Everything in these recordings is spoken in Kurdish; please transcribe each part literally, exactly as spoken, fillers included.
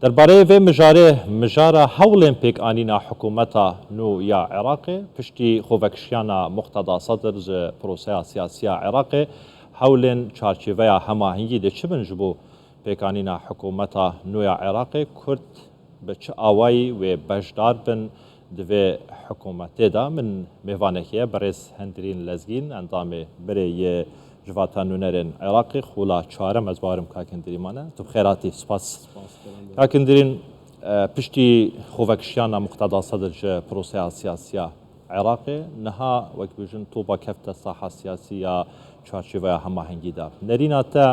Derbareyê vê mijarê, mijara hewlên pêkanîna hikûmeta nû ya Iraqê, piştî xwevekişiyana Muqteda Sedir ji proseya siyasî ya Iraqê, hewlên çarçêveya hemahengî dê çi bin ji bo pêkanîna hikûmeta nû ya Iraqê? Kurd bi çi awayî wê beşdar bin di vê hikûmetê de? Min mêvanekê ye, birêz Hendirîn Lezgîn, endamê birê yê Civata Nûnerên Iraqê, xula çarem, ez bawerim kak Hendirîn mane. Tu bi xêr hatî, spas. Spas, kerem. Kak Hendirîn, e, piştî xwevekişiyana Muqteda Sedir ji proseya siyasî ya Iraqê, niha, wek bêjin, toba kefte saha siyasî ya çarçêveya hemahengî de. Nerîna te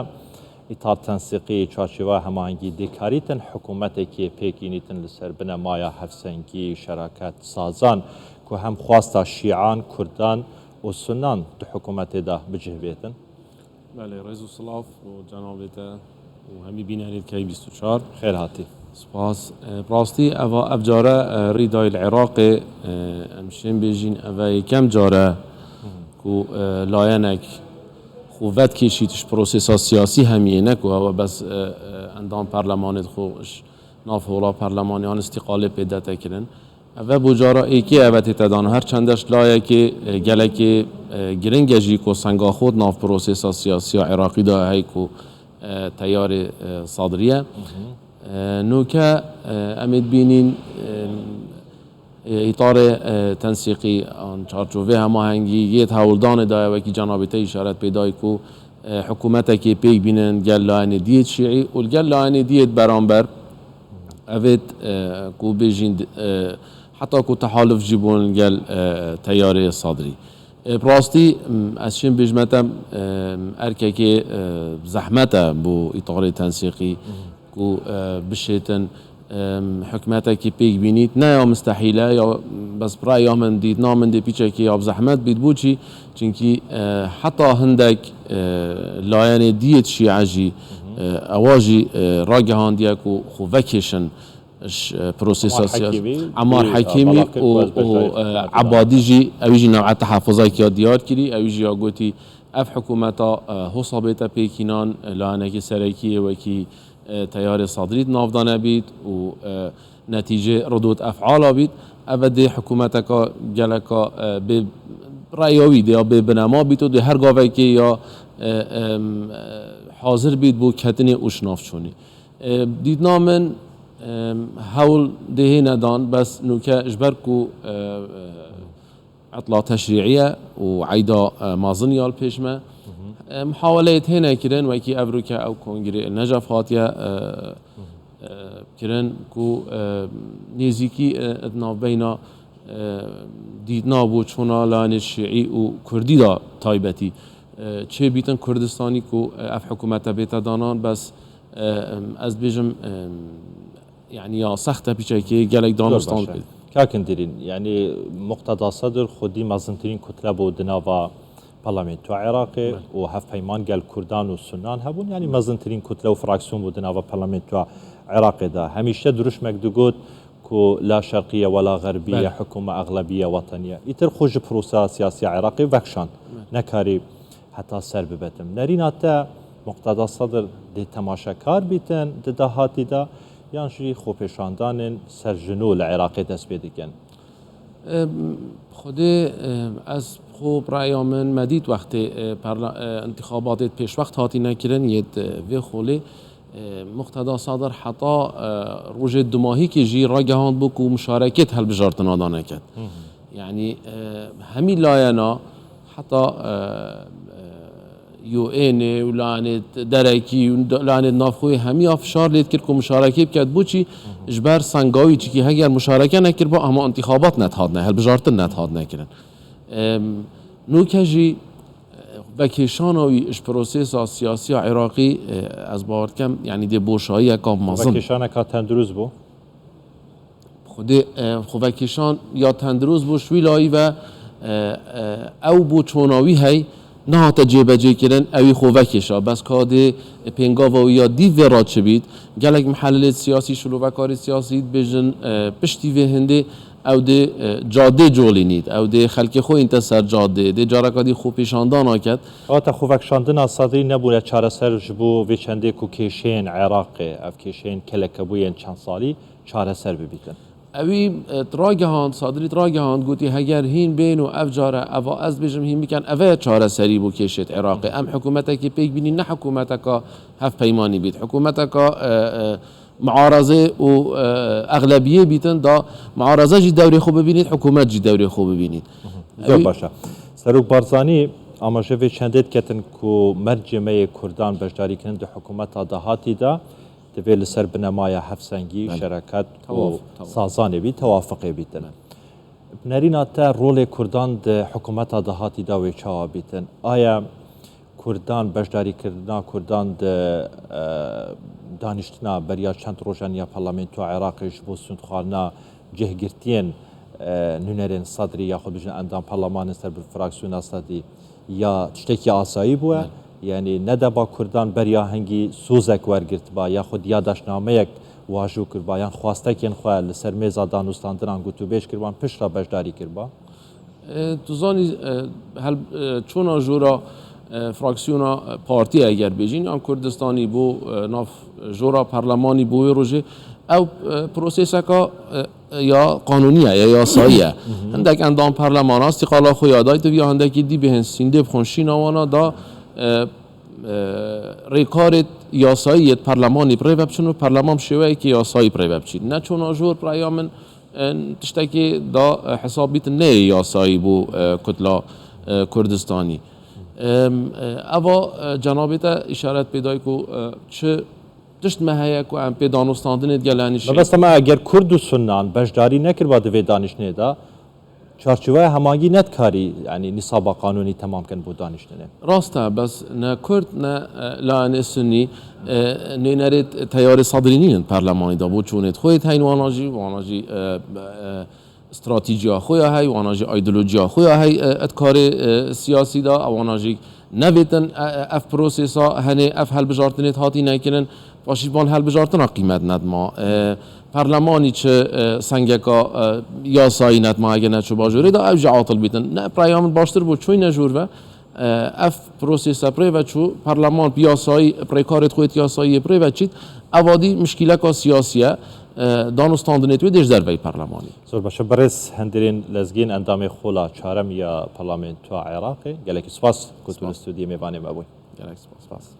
îtar tensîqî, çarçêveya hemahengî, dê karîtin hikûmetekê pêk înîtin li ser binemaya hevsengî, şeraket sazan, ku hem xwesta şîan, kurdan û sunnan di hikûmetê de bi cih bêtin? Belê, rêz û silav bo cenabê te û hemî bînerên K bîst û çar. Xêr hatî. Spas. E, bi rastî eva, ev care, e, rî dayî li Iraqê, e, em şên bêjîn, eve yekem care ku, e, layenek xwe vedikêşît ji prosesa siyasî hemiyê, ne ku eve bes, e, e, endam perlemanê xwe ji nav hola perlemanê yan îstîqalê pê dete kirin. Eve bo cara êkê eve tête dan. Her çendeş layekê, e, gelekê, e, giring e jî ku senga xwe di nav prosesa siyasî ya Iraqî de hey ku, e, teyarê, e, Sadrî ye. E, nûke, e, em ê dibînîn, e, e, îtarê, e, tensîqî an çarçovê hemahengî yê di hewldanê de ye, wekî cenabê te îşaret pê dayî ku, e, hikûmetekê pêk bînin gel layenê diyê şîî û li gel layenê diyê beramber evêt, e, ku bêjîn, e, heta ku tehaluf jî bûn gel, e, teyarê Sadrî. E, bi rastî, m, ez şên bêjme te, e, erkekê, e, zehmet e bo îtarê tensîqî ku, e, bişêtin, e, hikûmetekî pêk bînît. Ne ya mistehîl e, ya bes bi raya min, dîtina min dê pîçekê ya bi zehmet bît. Bo çî? Çinkî, e, heta hindek, e, layenê diyê şîe jî, e, ewa jî, e, ragihandiye ku xwe vekêşin ji, e, prosesa siyasî. Emar Hekîmî û, û, e, Ebadî jî, ewî jî new'e tehafuza ya diyar kirî, ewî jî ya gotî, ev hikûmeta, e, hosa bête pêkînan, e, layenekî serekî yê wekî, e, teyarê Sadrî di nav de nebît û, e, netîcê ridot ef'ala bît. Eve dê hikûmeteka geleka, e, bê reya wî dê ya bê binema bît û dê her gavekê ya, e, em, e, hazir bît bo ketinê û şinavçûnê. E, dîtina min, e, hewl dê hê nedan, bes nûke ji ber ku, e, e, etla teşrî'î ye û eyda, e, mezin ya li pêş me. E, muhaweleyê têne kirin, wekî evroke ew kongrê li Necef hatiye, e, e, kirin ku, e, nêzîkî, e, di navbeyna, e, dîtina bo çûna layenê şîî û kurdî de taybetî, e, çêbîtin Kurdistanî ku, e, ev hikûmete bête danan, bes, e, em, ez dibêjim, e, yanî ya sext e pîçekê gelek danistan. Zor baş e. Kak Hindirîn, yanî Muqteda Sedir xwedî mezintirîn kutle bû di nava Parlamentoya Iraqê û hevpeyman gel Kurdan û Sunnan hebûn, yanî mezintirîn kutle û fraksiyon bû di nava Parlamentoya Iraqê de. Hemîşe dirûşmek digot ku la şerqiye wela xerbiye, hikûme exlebiye weteniye. Îtir xwe ji proseya siyasiya Iraqê vekişand. Nekarî heta ser bibetim. Nerîna te, Muqteda Sedir dê temaşekar bîtin di dahatî de, yan jî xwepêşandanên ser ji nû li Iraqê dest pê dikin? Em, Xwedê, em, ez xwe bi raya min me dît wextê, e, perla-, e, întîxabatê pêşwext hatîne kirin yê di vê xolê, e, Muqteda Sedir heta, e, rojê dumahîkê jî ragihand bû ku muşarekê di hilbijartina de neket. Yanî, e, hemî layena heta, e, e, U N'ê û layenê derekî û layenê navxweyê hemî ya fişar lê dikir ku muşarekê biket. Boçî? Ji ber sengawî, çikî heger muşareke nekirba, hema întîxabat nedihatine, hilbijartin nedihatine kirin. Em, nûke jî, e, vekêşana wî ji prosesa siyasî ya Iraqî, e, ez bawer dikim, yanî dê boşayiyeka mezin. Vekêşaneka tendurist bû. Xwedê, e, xwevekêşan ya tendurist bû, ji wî layî ve, e, e, ew bo çona wî hey nehate cêbecêkirin, ew ê xwe vekêşa. Bes ka dê pêngava wî ya dîv vê re çi bît, gelek mihelilê siyasî, şilovekarê siyasî dibêjin, e, piştî vê hindê Ew dê, e, cadê colînît, ew dê xelkê xwe înte ser cadê, dê careka dî xwepêşandana ket. Kewata xwevekşandina Sedrî nebûne çareser ji bo vê çendê ku kêşeyên Iraqê, ev kêşeyên kelekebûyên çend salî çareser bibîtin. Ewî, e, ragehand, Sadrî ragehand, gotî, heger hîn bên û ev care, eva ez dibêjim hîn bikin, eve ye çareserî bo kêşêt Iraqê. Em hikûmetekî pêk bînîn, ne hikûmeteka hevpeymanî bît. Hikûmeteka, e, e, muarazê û, e, exlebiyê bîtin, da muaraze jî dewrê xwe bibînît, hikûmet jî dewrê xwe bibînît. Zor baş e. Serok Barzanî amaje vê çendê diketin ku mercê me yê Kurdan beşdarîkirin di hikûmeta dahatî de divê li ser binemaya hevsengî, şereket û sazanê bî, tewafiqê bîtin. Bi nerîna te rolê Kurdan di hikûmeta dahatî de wê çawa bîtin? Aya Kurdan, beşdarîkirina Kurdan di, e, danîştina beriya çend rojan ya Parlamentoya Iraqê ji bo sûndxwarina cihgirtiyên, e, nûnerên Sedrî, yaxud bijin endam perlemanên ser bi fraksiyona Sedrî ya tiştekî asayî bûye? Belê. Yanî ne deba Kurdan beriya hingî sozek wergirtiba, yaxud ya daşnameyek wajo kiriba, yan xwastekên xwe li ser mêza danûstandinan gotûbêj kiriban, piştre beşdarî kiriba? E, tu zanî, e, hel-, e, çûna jora, e, fraksiyona, e, partiyê eger bêjîn, yan Kurdistanî bo, e, nav jora perlemanî bo wê rojê, ew, e, proseseka, e, ya qanûnî ye, ya yasayî ye. Hindek endam perlemana îstîqala xwe ya dayî, diviya hindekî dî bihên sîndê bixwin şîna wana da, e, e, rêkarê yasayî yê perlemanî bi rê ve biçin û perleman bi şêweyekî yasayî bi rê ve biçîn. Ne çûna jor bi raya min, e, tiştekî da, e, hesab bîtin neyê yasayî bo, e, Kutla, e, Kurdistanî. Em, e, eva, e, cenabê te îşaret pê dayî ku, e, çi tişt me heye ku em pê danûstandinê digel enîşîn. Mebesta me eger Kurd û Sunnan beşdarî nekiriba di vê danîştinê de, çarçoveya hemangî nedikarî, yanî nîsaba qanûnî temam kin bo danîştinê. Rast e, bes ne Kurd ne, e, layenê Sunnî, e, nênerê teyarê Sedrî nînin perlemanî de, bo çûnêt xwe yêt heyn wana jî, wana jî, e, e, stratîjiya xwe ya hey, wana jî aydolojiya xwe ya hey, e, di karê, e, siyasî de, wana jî nevêtin, e, e, ev prosesa henê, ev helbijartinêt hatî nekirin, paşî van helbijartina qîmet nedima. E, perlemanî çi, e, sengeka, e, yasayî nedima, eger neçû bajorê de, ew jî atil bîtin. Ne, bi raya min baştir bû çûyne jor ve, e, ev prosesa bi rê ve çû, perleman bi yasayî, bi rêkarêt xwe yêt yasayî yê bi rê ve çît, eva dî mişkîleka siyasî ye, e, danûstandinêt wê dê ji derveyî perlemanî. Zor baş e. Birêz Hendirên Lezgîn, endamê xola çarem ya Parlamentoya Iraqê. Gelekî spas ku tu li studiyê mêvanê me bûyî. Gelek spas. Spas.